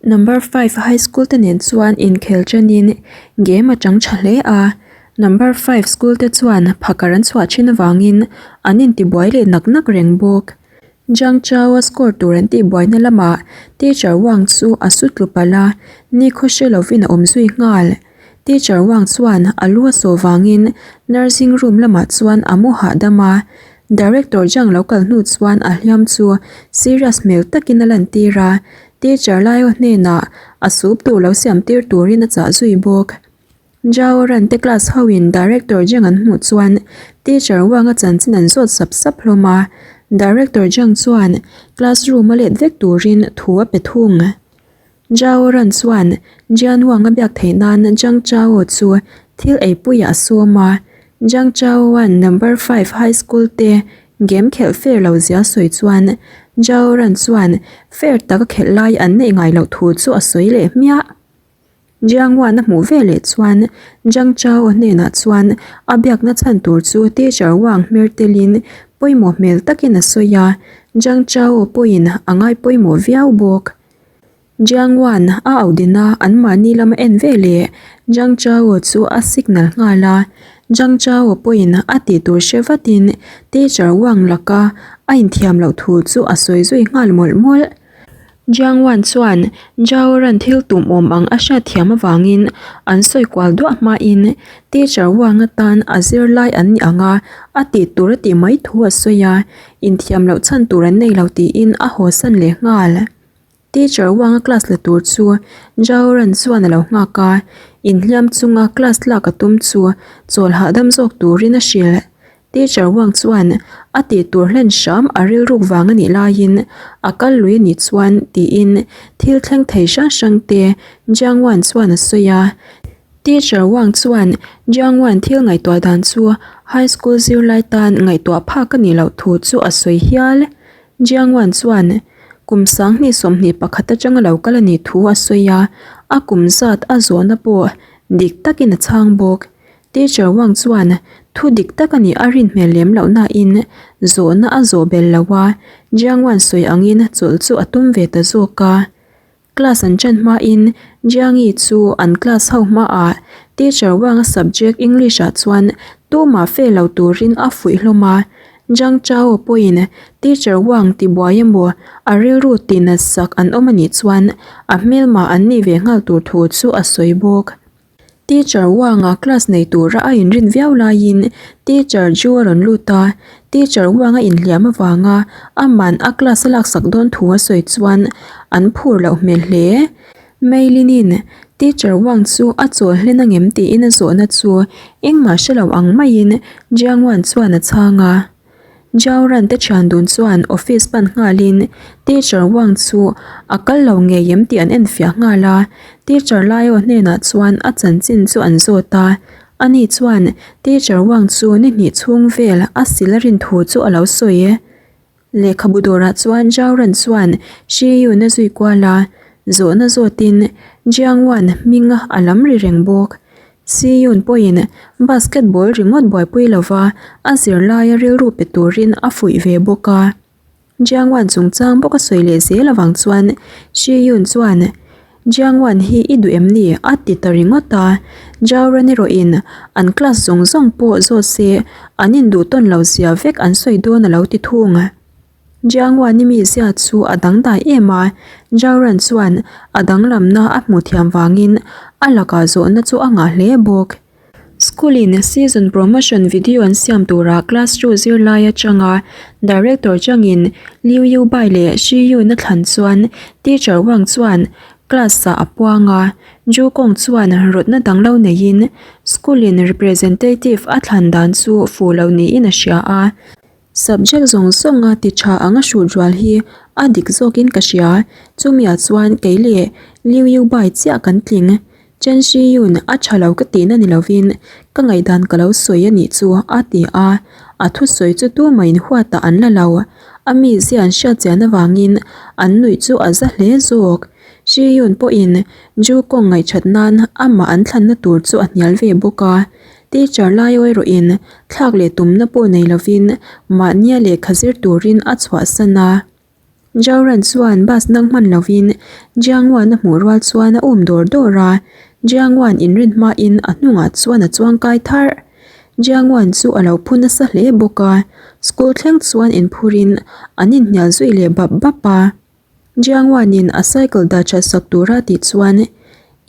Number 5 High School te nen chuan inkhel ṭanin game a chang ṭha hle a, Number 5 School te chuan phakar an chhuah ṭhin avangin an intibuai leh nak nak reng bawk. Jiang Chao-a score tur an tihbuaina lamah Teacher Wang chu a su tlu palh a, nikhaw hre lovin a awm zui nghal. Teacher Wang chuan a lu a sawh vangin nursing room lamah chuan a mu hahdam a, Director Jiang lo kal hnu chuan a hliam chu serious hmel takin a lantir a, Teacher Laio hnenah a sup tur lo siam tir turin a chah zui bawk. Zhao Ran te class ho in Director Zhang an hmuh chuan Teacher Wang a chanchin an zawt sap sap hlawm a, Director Zhang chuan classroom a let vek turin thu a pe thung. Zhao Ran chuan Jian Wang a biak theih nan Zhang Chao chu thil eipuiah a sawm a, Zhang Chao-a'n Number 5 High School te game khelh fair lo zia sawi chuan Zhao Ran chuan fair taka khelh lai an neih ngai loh thu chu a sawi leh hmiah. Jiang Wan a hmuh ve leh chuan Zhang Chao hnenah chuan a biakna chhan tur chu Teacher Wang hmer telin pawimawh hmel takin a sawi a, Zhang Chao pawhin a ngai pawimawh viau bawk. Jiang Wan a auh din a, anmahni lama en ve leh Zhang Chao chu a signal nghal a, Zhang Chao pawhin a tih tur hre vatin Teacher Wang laka a inthiam loh thu chu a sawi zui nghal mawlh mawlh. Jiang Wan chuan Zhao Ran thil tum awm ang a hriat thiam avangin an sawi kual duah hmain Teacher Wang atan a zirlai an ni ang a, a tih tur a tih mai thu a sawi a, inthiam loh chhan tur an nei lo tiin a haw san leh nghal. Teacher Wang a class la tur chu Zhao Ran chuan a lo nghak a, inhliam chunga class lak a tum chu chawl hahdam zawk turin a hrilh. Teacher Wang chuan a tih tur hlen hram a rilruk vang a nih laiin a kal lui a nih chuan tiin thil thleng thei hrang hrang te Jiang Wan chuan a sawi a. Teacher Wang chuan Jiang Wan thil ngaihtuah dan chu high school zirlai tan ngaihtuah phak a nih loh thu chu a sawi hial. Jiang Wan chuan kum 2021 atanga lo kal a nih thu a sawi a, a kum zat a zawhna pawh dik takin a chhang bawk. Teacher Wang chuan thu dik tak a nih a rin hmel lem loh nain zawhna a zawh bel lo a, Jiang Wan sawi angin chawlh chu a tum ve ta zawk a. Class an ṭan hmain Jiang Yi chu an class ho hmaah Teacher Wang-a subject English ah chuan tumah fail lo turin a fuih hlawm a. Jiang Chao pawhin Teacher Wang tibuai emaw a rilru tinat sak an awm a nih chuan a hmelma an nih ve nghal tur thu chu a sawi bawk. Teacher Wang-a class nei tura a inrin viau laiin Teacher Ju a rawn lut a, Teacher Wang-a inhliam avanga aman a class a laksak dawn thu a sawi chuan an phur loh hmel hle. Meilinin Teacher Wang chu a chawl hlen angem tiin a zawhna chu engmah hre lo ang maiin Jiang Wan chuan a chhang a. Zhao Ran te thian dun chuan office pan nghalin Teacher Wang chu a kal lo ngei em tih an enfiah nghal a, Teacher Laio hnenah chuan a chanchin chu an zawt a, ani chuan Teacher Wang chu ni hnih chhung vel a sil a rin thu chu a lo sawi. Lehkhabu dawrah chuan Zhao Ran chuan Shi Yun a zui kual a, zawhna zawtin Jiang Wan hming a lam ri reng bawk. Siyun pawhin basketball ringawt buaipui lova a zirlaia rilru pe turin a fuih ve bawk a. Jiang Wan chungchang bawk a sawi leh zel avang chuan Siyun chuan, Jiang Wan hi i duh em ni? a ti ta ringawt a. Zhao Ran erawhin an class zawng zawng pawh zawt se an induh tawn lo zia vek an sawi dawn a lo ti thung. Jiang Wan-i mizia chu a dangdai em a, Zhao Ran chuan a danglamna a hmuh thiam vangin a lakah zawhna chu a ngah hle bawk. School-in season promotion video an siam turah class two zirlai atanga director changin Liu Yubai leh Shi Yun a thlan chuan teacher Wang chuan class-ah a puang a, Zhu Kong chuan rawtna dang lo neiin school-in representative a thlan dan chu fuh lo niin a hria a. Subject zawng zawnga ti tha anga hrut rual hi a dik zawkin ka hria, chumi-ah chuan kei leh Liu Yu Bai chiah kan tling. Chen Shi Yun a tha lo ka tihna ni lovin ka ngaihdan ka lo sawi a nih chu a ti a, a thusawi chu tumah-in huatah an la lo. A mizia an hriat chian avangin an nuih chu a za hle zawk. Shi Yun pawhin Ju Kong ngaihṭhat nan amah an thlanna tur chu a hnial ve bawk a. Teacher lai erawhin thlak leh tumna pawh nei lovin mahnia lehkha zir turin a chhuahsan a. Zhao Ran chuan bus nang hman lovin Jiang Wan a hmuh rual chuan a um dawr dawr a, Jiang Wan inrin hmain a hnungah chuan a chuang kai tharh. Jiang Wan chu a lo phu nasa hle bawk a, school thleng chuan inphurin an inhnial zui leh bap bap a. Jiang Wan-in a cycle dah that sak tura tih chuan,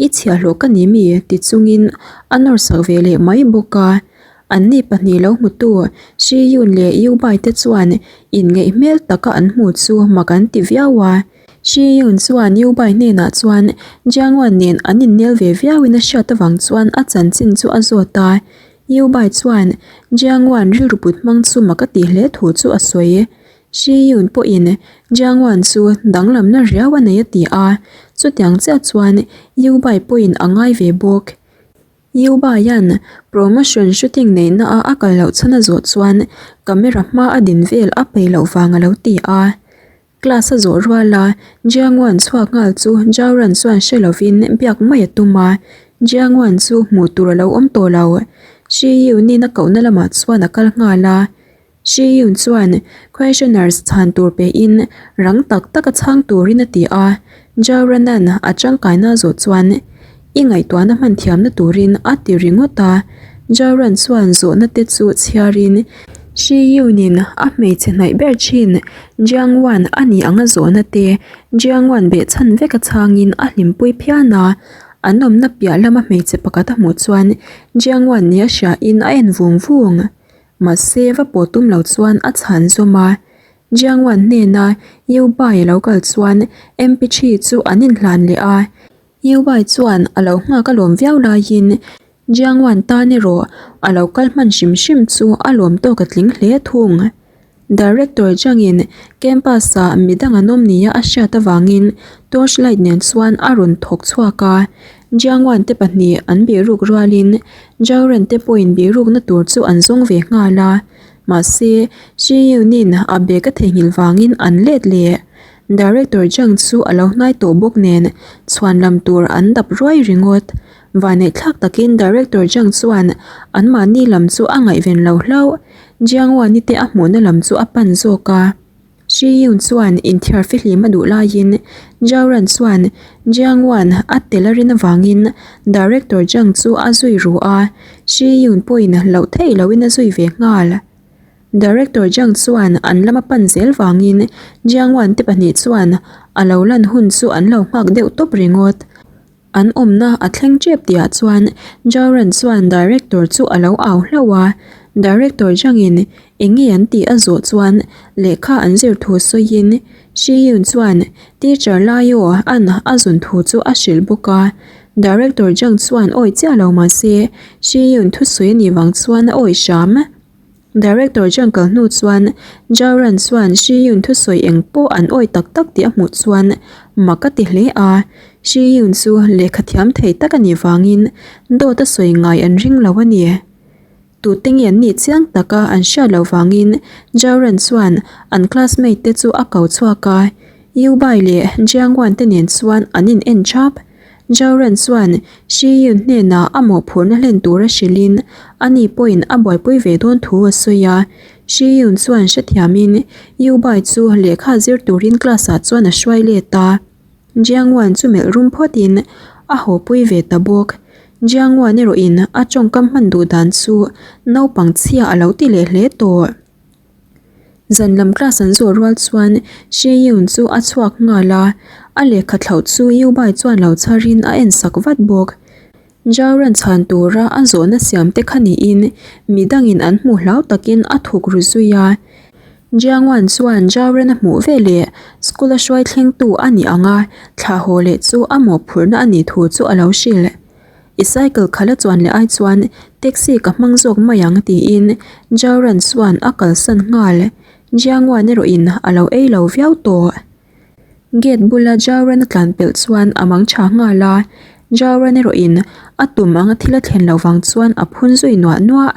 I chhiahhlawh ka ni mi? ti chungin a nawr sak ve leh mai bawk a. Anni pahnih lo hmutu Shi Yun leh Yu Bai te chuan inngeih hmel taka an hmu chu mak an ti viau a. Shi Yun chuan Yu Bai hnenah chuan Jiang Wan nen an innel ve viauin a hriat avang chuan a chanchin chu a zawt a. Yu Bai chuan Jiang Wan rilru put hmang chu mak a tih hle thu chu a sawi. Shi Yun pawhin Jiang Wan chu danglamna riau a nei a ti a, chutiang chiah chuan Yu Bai pawhin a ngai ve bawk. Yu Baia'n promotion shooting neihna a a kal loh chhan a zawh chuan camera hma a din vel a peih loh vang a lo ti a. Class a zawh rual a, Jiang Wan chhuak nghal chu Zhao Ran chuan hre lovin biak mai a tum a, Jiang Wan chu hmuh tur a lo awm tawh lo. Shi Yun-in a kohna lamah chuan a kal nghal a. Shi Yun chuan questionnaires chhan tur pehin rang tak taka chhang turin a ti a, Zhao Ranan a tangkaina zawh chuan i ngaihtuahna hman thiamna turin a ti ringawt a, Zhao Ran chuan zawhna te chu chhiarin Shi Yun-in a hmeichhe hnaih ber thin Jiang Wan a ni anga zawhna te Jiang Wan behchhan veka chhangin a hlimpui phian a, an awmna piah lama hmeichhe pakhat a hmuh chuan Jiang Wan nia hriain a en vung vung. Mahse va pawh tum lo chuan a chhan zawm a, Jiang Wan hnena Yu Bai a lo kal chuan MP3 chu an inhlan leh a, Yu Bai chuan a lo nghak a lawm viau laiin Jiang Wan tan erawh a lo kal hman hrim hrim chu a lawm tawk a tling hle thung. Director Zhangin campus-ah midang an awm nia a hriat avangin torch light nen chuan a rawn thawk chhuak a, Jiang Wan te pahnih an bihruk rualin Zhao Ren te pawhin bihrukna tur chu an zawng ve nghal a, mahse Shi Yunin a bag a theihnghilh vangin an let leh. Director Zhang chu a lo hnai tawh bawk nen chhuan lam tur an dap ruai ringawt. Vaneihthlak takin Director Zhang chuan anmahni lam chu a ngaihven lo hlauh. Jiang Wani te a hmuhna lam chu a pan zawk a. Shi Yun chuan inthiar fihlim a duh laiin Zhao Ran chuan Jiang Wan a tel a rin avangin Director Zhang chu a zui ru a, Shi Yun pawhin loh theih lohin a zui ve nghal. Director Zhang chuan an lama pan zel vangin Jiang Wan te pahnih chuan a lo lan hun chu an lo nghak deuh tawp ringawt. An awmna a thleng tep tihah chuan Jauran chuan Director chu a lo au hlauh a, Director Zhangin eng nge an tih a zawh chuan lehkha an zir thu sawiin Shi Yun chuan Teacher Lai aw an a zun thu chu a hrilh bawk a, Director Zhang chuan awi chiah lo mahse Shi Yun thusawi a nih vang chuan a awi hram. Director Zhang kal hnu chuan Zhao Ran chuan Shi Yun thusawi eng pawh an awi tak tak tih a hmuh chuan mak a ti hle a. Shi Yun chu lehkha thiam thei tak a nih vangin dawt a sawi ngai an ring lo a ni. Tute nge an nih chiang taka an hriat loh vangin Zhao Ran chuan an classmate te chu a ko chhuak a, Yu Bai leh Jiang Wan te nen chuan an in en thap. Zhao Ren chuan Shi Yun hnenah a mawhphurhna hlen tura hrilhin ani pawhin a buaipui ve dawn thu a sawi a. Shi Yun chuan hrethiamin Yu Bai chu lehkha zir turin class ah chuan a hruai let a. Jiang Wan chu melh rum phawtin a hawpui ve ta bawk. Jiang Wan erawhin a tawngkam hman duh dan chu naupang chhia a lo ti leh hle tawh. Zan lam class an zawh rual chuan Shi Yun chu a chhuak nghal a, a lehkha thlauh chu Yu Bai chuan lo chharin a en sak vat bawk. Zhao Ran chhan tura a zawhna siam te kha niin midangin an hmuh hlau takin a thuk ru zui a. Jiang Wan chuan Zhao Ran a hmuh veleh school a hruai thlengtu a nih ang a, thlah haw leh chu a mawhphurhna a nih thu chu a lo hrilh. I cycle khala chuan leh ai chuan taxi ka hmang zawk mai ang tiin Jauran chuan a kalsan nghal. Jiangwan erawhin a lo ei lo viau tawh. Gate bula Jauran a tlan pelh chuan a mang tha nghal a, Jauran erawhin a tum anga thil a thlen loh vang chuan a phun zui nuah nuah.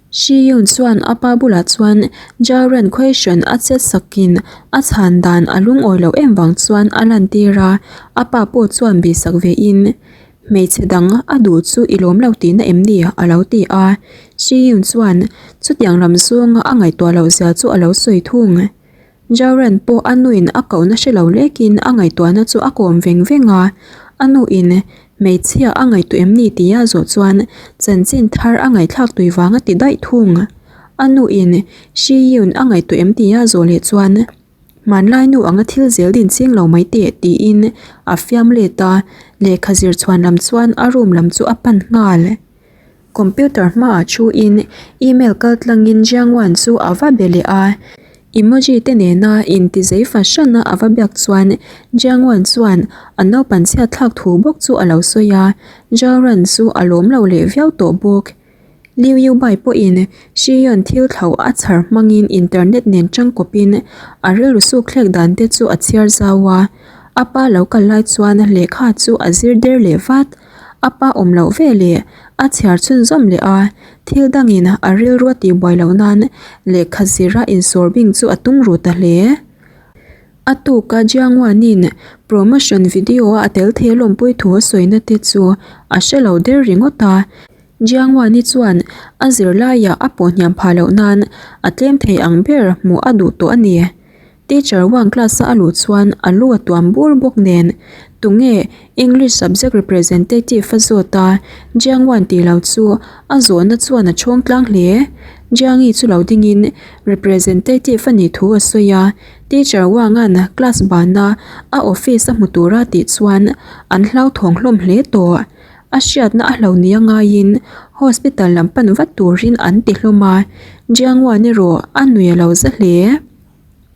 Shi Yun chuan a pa bulah chuan Jauran question a chet sakin a chhan dan a lungawi loh em vang chuan a lantir a, a pa pawh chuan bihsak vein Hmeichhe dang a duh chu i lawm lo tihna em ni? a lo ti a. Shi Yun chuan chutiang lam zawnga a ngaihtuah loh zia chu a lo sawi thung. Jauran pawh a nuin a kohna hre lo lekin a ngaihtuahna chu a kawm veng veng a, a nuin hmeichhia a ngaihtuah em ni tia a zawh chuan chanchin thar a ngaihthlak tui vang a ti daih thung. A nuin Shi Yun a ngaihtuah em tia a zawh leh chuan Hmanlai nu anga thil zel din ching lo mai teh tiin a fiam let a, lehkha zir chhuan lam chuan a room lam chu a pan nghal. Computer hmaah thuin email kal tlangin Jiang Wan chu a va be leh a, emoji te nena inti zei fahran a a va biak chuan Jiang Wan chuan a naupan chhiat thlak thu bawk chu a lo sawi a, Zhao Ran chu a lawm lo leh viau tawh bawk. Liu Yu Bai pawhin Xion thil thlauh a chhar hmangin internet nen tangkawpin a rilru suk thlek dan te chu a chhiar zau a, a pa lo kal lai chuan lehkha chu a zir der leh vat. A pa awm loh ve leh a chhiar chhunzawm leh a, thil dangin a rilru a tihbuai loh nan lehkha zira insawr bing chu a tum ru ta hle. A tuka Jiang Wanin promotion video-a a tel thei lawmpui thu a sawina te chu a hre lo der ringawt a. Jiang Wani chuan a zirlaiah a pawh hniam phah loh nan a tlem thei ang ber hmuh a duh tawh a ni. Teacher Wang class a a luh chuan a lu a tuam bur bawk nen tunge English subject representative a zawt a, Jiang Wan tih lo chu a zawhna chuan a chhawng tlang hle. Jiangi chu lo dingin representative a nih thu a sawi a, Teacher Wang-a'n class bana a office a hmu tura tih chuan an hlauthawng hlawm hle tawh. A hriatna a hlo nia ngaiin hospital lam pan vat turin an ti hlawm a, Jiang Wan erawh a nui a lo za hle.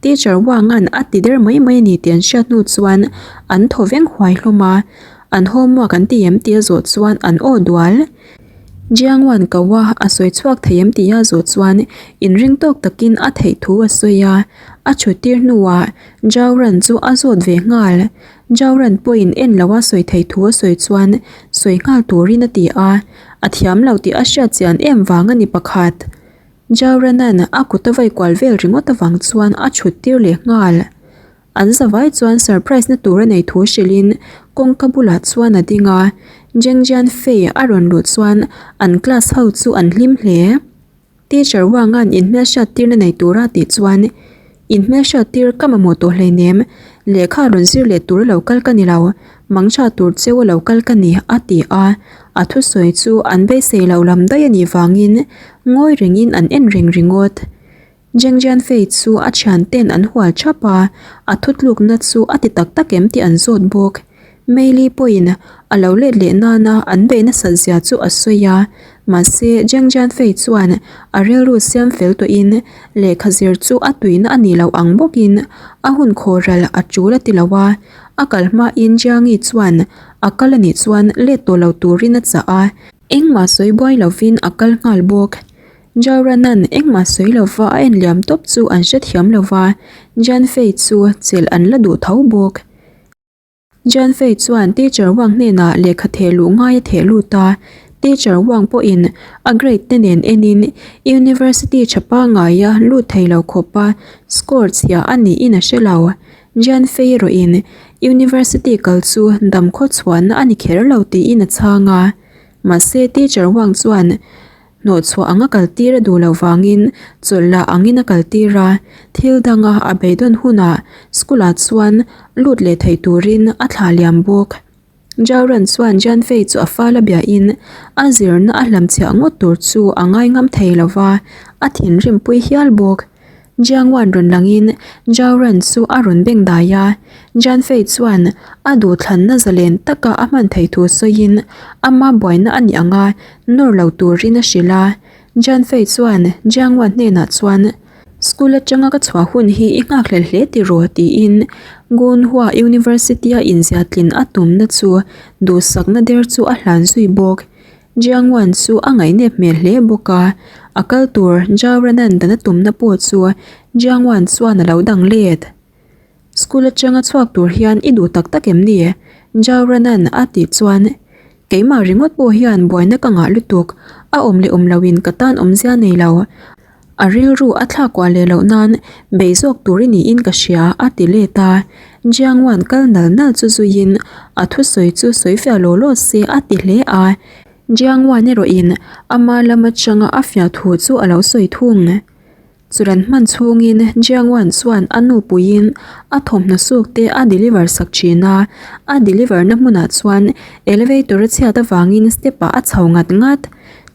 Teacher Wang-a'n a ti der mai mai a ni tih an hriat hnu chuan an thaw veng huai hlawm a, an homework an ti em tih a zawh chuan an aw dual. Jiang Wan ko a, a sawi chhuak thei em tih a zawh chuan inring tawk takin a theih thu a sawi a, a chhut tir hnuah Zhao Ran chu a zawt ve nghal. Zhao Ran pawhin en lo a sawi theih thu a sawi chuan sawi nghal turin a ti a, a thiam lo tih a hriat chian em vang a ni pakhat. Jauranan a kut a vai kual vel ringawt avang chuan a chhut tir leh nghal. An zavai chuan surprise na tur a nei thu hrilhin kawngka bulah chuan a ding a, Jengjian Fei a rawn luh chuan an class ho chu an hlim hle. Teacher Wang-a'n inhmelhriat tirna nei tura tih chuan, Inhmelhriat tir ka mamawh tawh hleinem, lehkha rawn zir leh tur a lo kal ka ni lo, mangtha tur cheu a lo kal ka ni, a ti a. A thusawi chu an beisei loh lam daih a nih vangin ngawi rengin an en reng ringawt. Jengjian Fei chu a thianten an hual thap a, a thutlukna chu a ti tak tak em tih an zawt bawk. Meili pawhin a lo let leh nana an beih nasat zia chu a sawi a, mahse Jengjian Fei chuan a rilru siam fel tawhin lehkha zir chu a tuina a nih loh ang bawkin a hun khawhral a tul a ti lo a, a kal hmain Jiangi chuan a kal a nih chuan let tawh lo turin a chah a, engmah sawi buai lovin a kal nghal bawk. Jauranan engmah sawi lova a en liam tawp chu an hrethiam lova, Jian Fei chu chelh an la duh tho bawk. Jian Fei chuan Teacher Wang hnenah lehkha theh luh ngai a theh lut a, Teacher Wang pawhin a grade te nen enin University tha pangaia lut thei lo khawpa score chhia a niin a hre lo. Jian Fei erawhin University kal chu dam khaw chhuahna a ni kher lo tiin a chhang a, mahse Teacher Wang chuan Hnawhchhuah anga kaltir a duh loh vangin chawlh lah angin a kaltir a, thil danga a beidawn hunah school ah chuan lut leh thei turin a thlah liam bawk. Jauran chuan Jianfei chu a fal a biahin a zirna a hlamchhiah ngawt tur chu a ngaingam thei lo va, a thinrim pui hial bawk. Jiang Wan rawn langin Zhao Ran chu a rawn beng dai a, Jian Fei chuan a duhthlanna zalen taka a hman thei thu sawiin ama buaina a nih anga nawr lo turin a hrilh a. Jian Fei chuan Jiang Wan hnenah chuan, School atanga ka chhuah hun hi i nghakhlel hle tiraw? tiin Gunhua University-a inziatlin a tumna chu duhsakna der chu a hlan zui bawk. Jiang Wan chu a ngaihnep hmel hle bawk a, a kal tur Zhao Ranan dan a tumna pawh chu Jiang Wan chuan a lo dang let. School atanga chhuak tur hian i duh tak tak em ni? Zhao Ranan a tih chuan, Keimah ringawt pawh hian buaina ka ngah lutuk, a awm leh awm loin ka tan awmzia nei lo. A rilru a thlak kuah leh loh nan beih zawk tur i niin ka hria a ti let a, Jiang Wan kal nal nal chu zuiin a thusawi chu sawi fiah law law se a ti hle a, Jiang Wan erawhin ama lam atanga a fiah thu chu a lo sawi thung. Churan hman chhungin Jiang Wan chuan a nu puiin a thawmhnaw suk te a deliver sak thin a, a deliver na hmunah chuan elevator a chhiat avangin step ah a chho ngat ngat.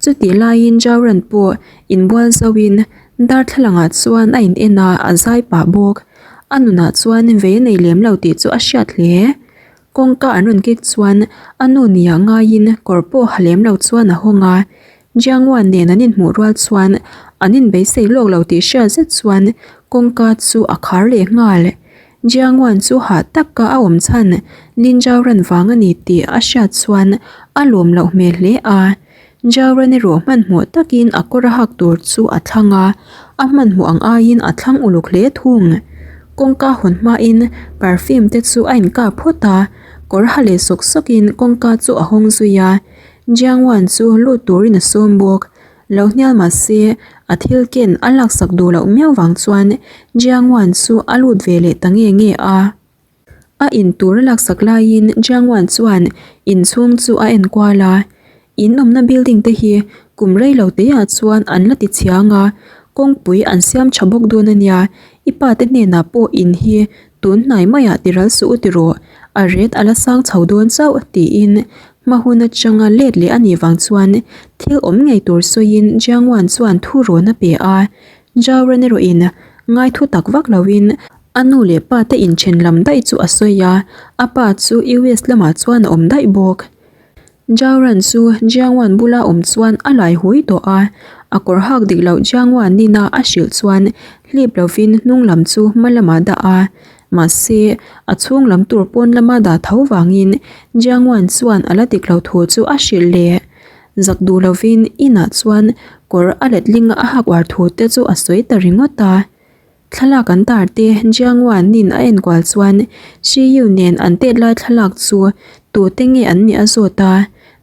Chutih laiin Zhao Ran pawh inbual zoin darthlalang ah chuan a in en a, a zai pah bawk. A nunah chuan vei a nei lem lo tih chu a hriat hle. Kawngka an rawn kek chuan a nu nia ngaiin kawr pawh ha lem lo chuan a hawng a. Jiang Wan nen an inhmuh rual chuan an inbeisei lawk lo tih hriat zet chuan kawngka chu a khar leh nghal. Jiang Wan chu hah taka a awm chhan Lin Zhao Ran vang a ni tih a hriat chuan a lawm loh hmel hle a. Zhao Ran erawh hmanhmawh takin a kawr a hak tur chu a thlang a, a hmanhmawh ang aiin a thlang uluk hle thung. Kawngka hawn hmain perfume te chu a inkap phawt a, kawr ha leh sawk sawkin kawngka chu a hawng zui a. Jiang Wan chu lut turin a sawm bawk. Lo hnial mah se, a thil ken a laksak duh loh miau vang chuan Jiang Wan chu a lut ve leh ta nge nge a. A in tur a laksak laiin Jiang Wan chuan inchhung chu a en kual a. In awmna building te hi kum rei lo te ah chuan an la ti chhiang a, kawngpui an siam tha bawk dawn a nia. I pa te hnenah pawh in hi tun hnai maiah ti ral suh u ti rawh, a ret a la sang chho dawn chauh tiin Hma hun atanga let leh a nih vang chuan thil awm ngei tur sawiin Jiang Wan chuan thu rawn a pe a. Zhao Ren erawhin ngai thu tak vak loin a nu leh pa te inthen lam daih chu a sawi a, a pa chu US lamah chuan a awm daih bawk. Zhao Ren chu Jiang Wan bula awm chuan a lai hui tawh a, a kawr hak dik loh Jiang Wan nina a hrilh chuan hlip lovin hnung lam chu hma lamah dah a. Mahse, a chhung lam tur pawn lama dah tho vangin Jiang Wan chuan a la dik lo thu chu a hrilh leh. Zak duh lovin inah chuan kawr a letling a hak uar thu te chu a sawi ta ringawt a. Thlalak an tar te Jiang Wan in a enkual chuan Shi Yu nen an tet lai thlalak chu tute nge an nih a zawt a.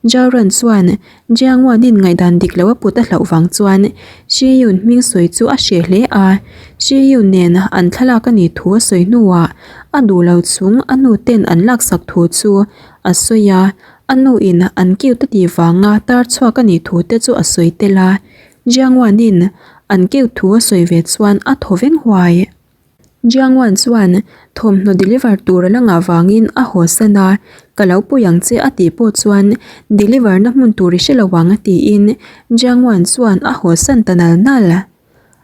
Zhao Ran chuan Jiang Wanin ngaihdan dik lo a put a hlauh vang chuan Shi Yun hming sawi chu a hreh hle a. Shi Yun nen an thlalak a nih thu a sawi hnuah a duh lo chung a nu ten an laksak thu chu a sawi a, a nu in an cute a tih vanga tar chhuak a nih thu te chu a sawi tel a. Jiang Wanin an cute thu a sawi ve chuan a thaw veng huai. Jiang Wan chuan thawmhnaw deliver tur a la ngah vangin a haw san a, ka lo pui ang che a tih pawh chuan deliver na hmun tur i hre lo ang tiin Jiang Wan chuan a haw san ta nal nal.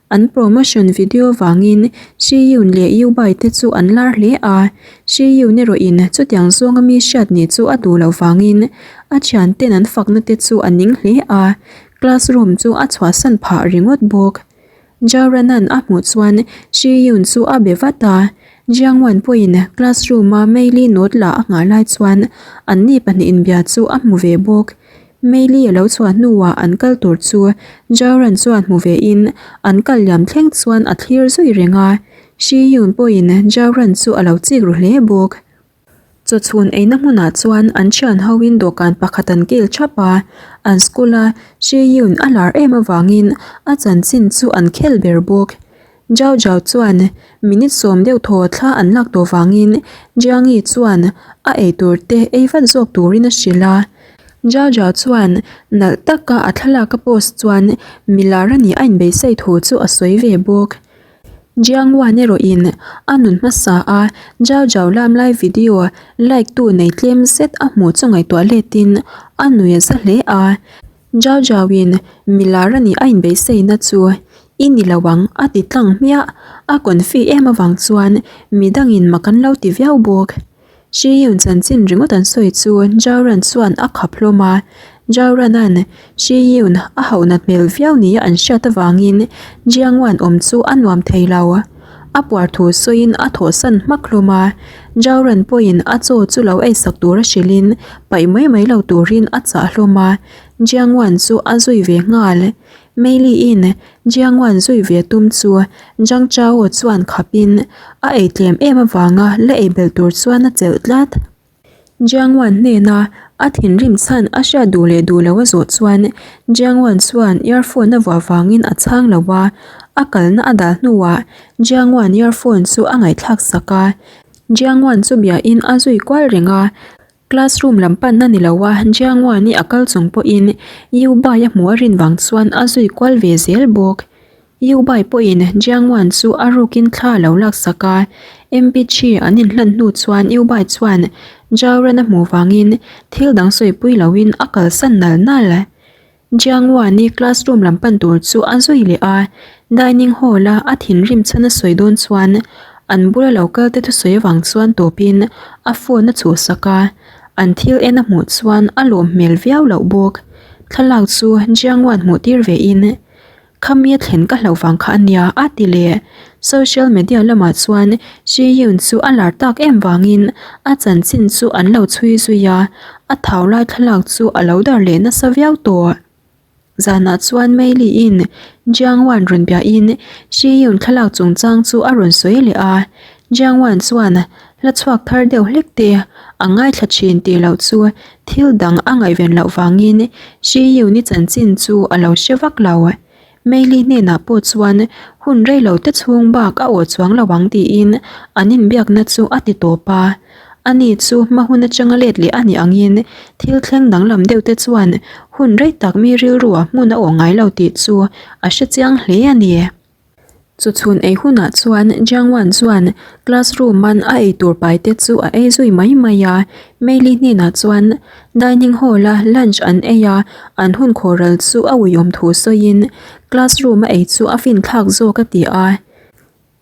An promotion video vangin Shi Yun leh Yu Bai te chu an lar hle a, Shi Yun erawhin chutiang zawnga mi hriat nih chu a duh loh vangin a thianten an fakna te chu a ning hle a, classroom chu a chhuahsan phah ringawt bawk. Jaranan a hmuh chuan Shi Yun chu a be vat a, Jiang Wan pawhin classroom a Mei Li note la a nghah lai chuan anni pahnihin inbia chu a hmu ve bawk. Mei Li a lo chhuah hnuah an kal tur chu Jaran chuan hmu ve in an kal liam thleng chuan a thlir zui reng a, Shi Yun pawhin Jaran chu a lo chik ru hle bawk. Chawchhun eina hmunah chuan an thian hoin dawhkan pakhat an kil thap a, an school a Shi Yun a lar em avangin a chanchin chu an khel ber bawk. Zhao Zhao chuan minute sawm deuh thaw thla an lak tawh vangin Jiang Yi chuan a eitur te ei vat zawk turin a hrilh a. Zhao Zhao chuan nalh taka a thlalak a post chuan milar a nih a inbeisei thu chu a sawi ve bawk. Jiang Wan erawhin a nun hmasa a Zhao Zhao lam lai video like tu nei tlem zet a hmuh chu ngaihtuah letin a nui a za hle a. Zhao Zhao in milar a nih a inbeiseina chu i ni lo ang a ti tlang hmiah. A confi em avang chuan midangin mak an lo ti viau bawk. Shi Yun chanchin ringawt an sawi chu Zhao Ran chuan a khap hlawm a, Zhao Ran-a'n Shi Yun a hauh nat hmel viau nia an hriat avangin Jiang Wan awm chu a nuam thei lo. A puar thu sawiin a thawhsan hmak hlawm a, Zhao Ran pawhin a chaw chu lo eisak tura hrilhin paih mai mai lo turin a chah hlawm a, Jiang Wan chu a zui ve nghal. Mei Li-in Jiang Wan zui ve tum chu Zhang Chao chuan khapin a ei tlem em avanga la ei belh tur chuan a chelh tlat. Jiang Wan hnena a thinrim chhan a hriat duh leh duh lo a zawh chuan Jiang Wan chuan earphone a vuah vangin a chhang lo a, a kalna a dah hnuah Jiang Wan earphone chu a ngaihthlak sak a. Jiang Wan chu biain a zui kual reng a. Classroom lam panna ni lo a, Jiang Wan-i a kal chung pawhin Yu Bai a hmuh a rin vang chuan a zui kual ve zel bawk. Yu Bai pawhin Jiang Wan chu a rukin thla a lo laksak a, MPG an inhlan hnu chuan Yu Bai chuan Zhao Ran a hmuh vangin thil dang sawipui loin a kalsan nal nal. Jiang Wan-i classroom lam pan tur chu a zui leh a, dining hall-a a thinrim chhan a sawi dawn chuan an bula lo kal te thusawi avang chuan tawpin a phone a chhuhsak a, an thil en a hmuh chuan a lawm hmel viau loh bawk. Thlalak chu Jiang Wan hmuh tir vein Khami a thlen ka hlauh vang kha a nia a ti leh. Social media lamah chuan Shi Yun chu a lar tak em vangin a chanchin chu an lo chhui zui a, a thau lai thlalak chu a lo dar leh nasa viau tawh. Zanah chuan Mei Li-in Jiang Wan rawn biahin Shi Yun thlalak chungchang chu a rawn sawi leh a, Jiang Wan chuan hla chhuak thar deuh hlek te a ngaithla thin tih loh chu thil dang a ngaihven loh vangin Shi Yun-i chanchin chu a lo hre vak lo. Mei Li hnenah pawh chuan hun rei lo te chhung bak a awh chuang lo ang tiin an inbiakna chu a ti tawp a. Ani chu hma hun atanga let leh a nih angin thil thleng danglam deuh te chuan hun rei tak mi rilruah hmun a awh ngai lo tih chu a hre chiang hle a ni. Chu chhun ei hunah chuan Jiang Wan chuan classroom an a ei tur pai te chu a ei zui mai mai a, Mei Li hnenah chuan dining hall a lunch an ei a, an hun khawhral chu a uiawm thu sawiin classroom a ei chu a finthlak zawk a ti a.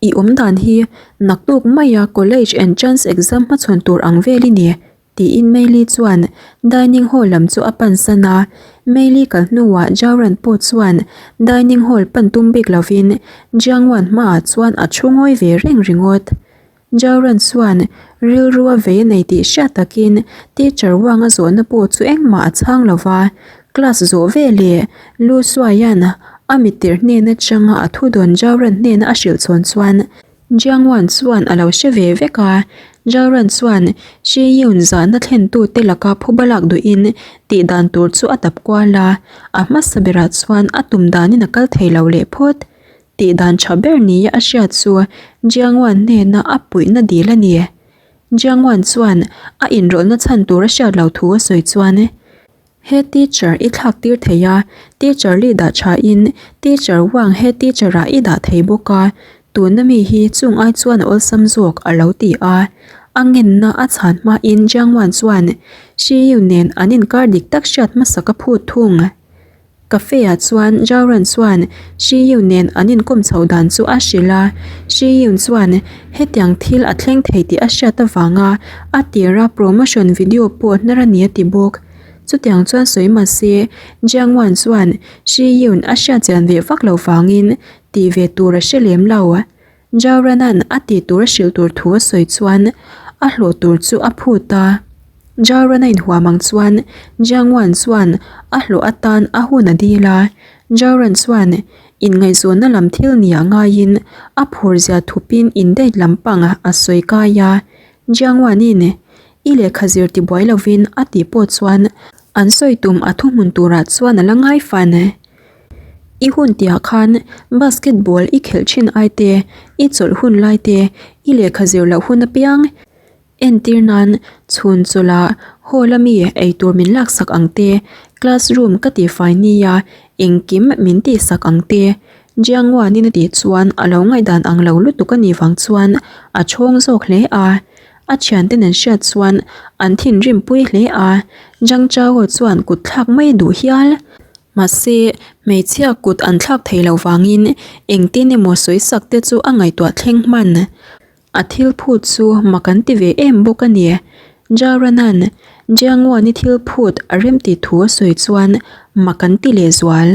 I awm dan hi naktuk maia college entrance exam hmachhawn tur ang vel i ni Tiin Meili chuan dining hall lam chu a pan san a, Meili kal hnuah Jauran pawh chuan dining hall pan tum bik lovin Jiangwan hmaah chuan a thu ngawi ve reng ringawt. Jauran chuan rilru a vei a nei tih hriat takin teacher Wang a zawhna pawh chu engmah a chhang lo va, class zawh veleh Lu Suaian a mittir hnen atanga a thudawn Jauran hnena a hrilh chhawn chuan Jiang Wan chuan a lo hre ve vek a, Zhao Ran chuan Shi Yun zahna thlentute laka phuba lak duhin tih dan tur chu a dap kual a, a hmasa berah chuan a tum danin a kal thei lo leh phawt. Tih dan tha ber nia a hriat chu Jiang Wan hnena a puihna dil a ni. Jiang Wan chuan a inrawlhna chhan tur a hriat lo thu a sawi chuan, He teacher i thlak tir thei a, teacher li dah tha in teacher Wang he teacher ah i dah thei bawk a, tuna mi hi chung ai chuan a awlsam zawk a lo ti a. A ngenna a chhan hma in Jiang Wan chuan Shi Yu nen an inkar dik tak hriat hmasa ka phut thung. Cafe ah chuan Zhao Ran chuan Shi Yun nen an inkawm chhoh dan chu a hrilh a, Shi Yun chuan hetiang thil a thleng thei tih a hriat avanga a tira promotion video pawh hnar a ni a ti bawk. Chutiang chuan sawi mah se Jiang Wan chuan Shi Yun a hriat chian ve vak loh vangin tih ve tur a hre lem lo. Zhao Ran-a'n a tih tur a hrilh tur thu a sawi chuan a hlawh tur chu a phut a. Zhao Ran-a inhuam ang chuan Jiang Wan chuan a hlawh atan a hun a dil a. Zhao Ran chuan inngaihzawnna lam thil nia ngaiin a phurzia thupin indate lampang a sawi kai a. Jiang Wan-in i lehkha zir tibuai lovin a tih pawh chuan an sawi tum a thuhmun turah chuan a la ngai fan. I hun tihah khan basketball i khelh thin ai te, i chawlh hun lai te, i lehkha zir loh hun apiang entir nan chhun chawlh ah hall a mi eitur min laksak ang te, classroom ka tihfai nia engkim min tihsak ang te, Jiangwanin a tih chuan a lo ngaihdan ang lo lutuk a nih vang chuan a chhawng zawk hle a. A thianten an hriat chuan an thinrim pui hle a, Zhang Chao chuan kut thlak mai a duh hial. Mahse, hmeichhia kut an thlak thei loh vangin engtin emaw sawisak te chu a ngaihtuah thleng hman. A thil phut chu mak an ti ve em bawk a ni. Jaranan, Jianguan-i thil phut a remti thu a sawi chuan mak an ti lehzual.